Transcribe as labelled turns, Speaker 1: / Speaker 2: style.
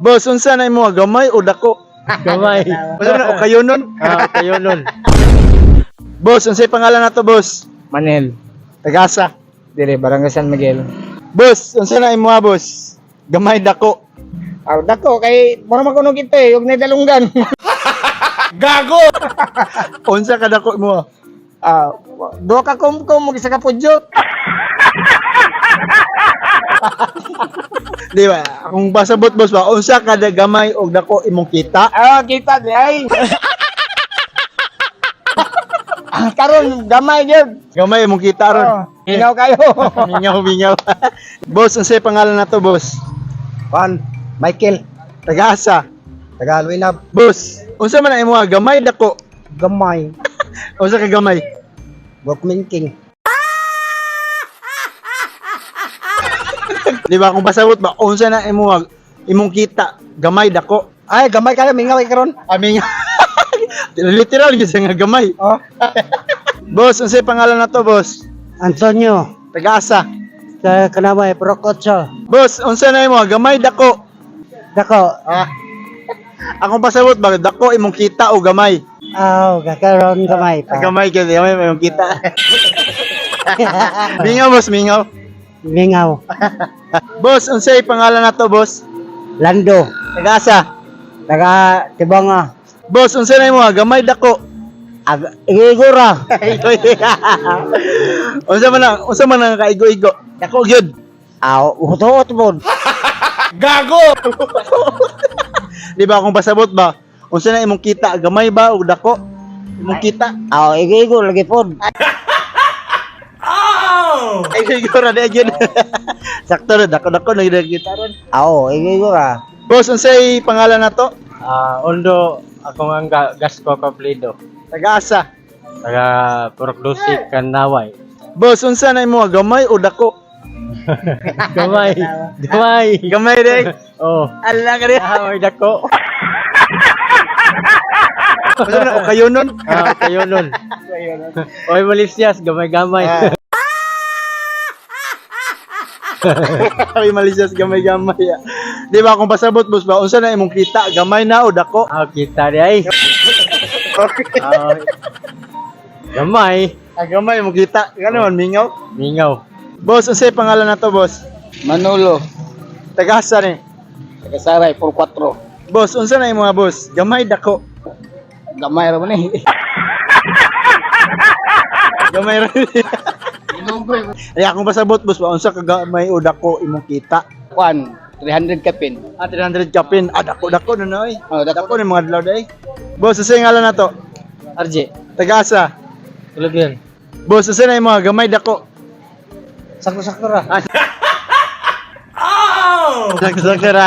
Speaker 1: Boss, unsa na imo, gamay o dako?
Speaker 2: Gamay.
Speaker 1: Unsa man o kayo nun?
Speaker 2: Ah, kayo nun.
Speaker 1: Boss, unsay pangalan nato, boss?
Speaker 2: Manel.
Speaker 1: Tagasa.
Speaker 2: Dire, Barangay San Miguel.
Speaker 1: Boss, unsa na imo, boss? Gamay, dako?
Speaker 2: Ah, dako kay mura man kuno kita eh, ug nadalunggan.
Speaker 1: Unsa ka dako imo?
Speaker 2: Ah, duha ka kumkum ug isa ka pudyot.
Speaker 1: Di ba? Akong pasabot, boss, ba, unsa ka da gamay og dako imong kita?
Speaker 2: Ah, kita di ay. Ah, karon gamay gyud.
Speaker 1: Gamay imong kita ron.
Speaker 2: Oh, Inaw kayo.
Speaker 1: Mingaw, mingaw. Boss, unsay pangalan nato, boss?
Speaker 3: Juan, Michael,
Speaker 1: Tagasa.
Speaker 3: taga Luinab.
Speaker 1: Boss, unsa man ang imo, gamay, dako?
Speaker 3: Gamay.
Speaker 1: Unsa ka gamay?
Speaker 3: Workman King.
Speaker 1: Di ba kung pasabot ba, unsa na imo imong kita, gamay, dako?
Speaker 3: Ay, gamay kayo, mingaw kay karon.
Speaker 1: Aming literal gyud siya nga gamay.
Speaker 3: Oh.
Speaker 1: Boss, unsay pangalan nato, boss?
Speaker 3: Antonio,
Speaker 1: Tagasa.
Speaker 3: sa Kanaway, Prok 8.
Speaker 1: Boss, unsa na imo, gamay, dako?
Speaker 3: Dako.
Speaker 1: Ah. Akong pasabot ba, dako imong kita o gamay?
Speaker 3: Aw, kakaroon gamay
Speaker 1: Ah, gamay kay gamay imong kita. Mingaw, boss, mingaw.
Speaker 3: Mingaw.
Speaker 1: Boss, unsay pangalan nato, boss?
Speaker 3: Lando,
Speaker 1: Tagasa.
Speaker 3: taga Tibanga.
Speaker 1: Boss, unsa na imo, gamay, dako?
Speaker 3: Igigura.
Speaker 1: Unsa man ang kaigo-igo? Dako gyud.
Speaker 3: Aw, hutuot mo.
Speaker 1: Di ba kung pasabot ba? Unsa na imong kita, gamay ba o dako? Imong kita.
Speaker 3: Aw, igigo lagi pod.
Speaker 1: Ay, igo ra di gyud. Sakto ra, dako dako na gyud kita ron.
Speaker 3: Aw, igigura.
Speaker 1: Boss, unsay pangalan nato?
Speaker 2: Ah, Ondo, ako ang Gasco Caplido.
Speaker 1: Tagasa.
Speaker 2: Taga Purok Dusi, Kanaway.
Speaker 1: Boss, unsa na imo, gamay o dako?
Speaker 2: Gamay. Gamay.
Speaker 1: Gamay dek.
Speaker 2: Oh.
Speaker 1: Ala ka rin.
Speaker 2: Ah, may dako.
Speaker 1: Unsa man o kayo nun?
Speaker 2: Ah, kayo nun. Oy, Malisias, gamay-gamay.
Speaker 1: Ah. Ay, malicious, gamay-gamay. Ah. Di ba kung pasabot, boss ba, unsa na imong kita, gamay na o dako?
Speaker 2: Ah, kita di ay. Ah, gamay.
Speaker 1: Ah, gamay imong kita. Gano man mingaw.
Speaker 2: Mingaw.
Speaker 1: Boss, unsay pangalan nato, boss?
Speaker 4: Manolo,
Speaker 1: Tagasa ni.
Speaker 4: taga Saray, 44.
Speaker 1: Boss, unsa na imong mga boss? Gamay, dako.
Speaker 4: Gamay ra man eh.
Speaker 1: Gamay ra. Ay, akong pasabot, boss ba, unsa ka gamay o dako imong kita?
Speaker 4: Kwan, 300 kapin.
Speaker 1: Ah, 300 kapin. Ah, dako dako na noy.
Speaker 4: Oh, dako.
Speaker 1: Dako ni mga adlaw day. Boss, unsay ngalan nato?
Speaker 2: RJ,
Speaker 1: Tagasa.
Speaker 2: tulog yun.
Speaker 1: Boss, unsa na imong mga gamay, dako?
Speaker 2: Sakto-sakto ra.
Speaker 1: Sakto ra.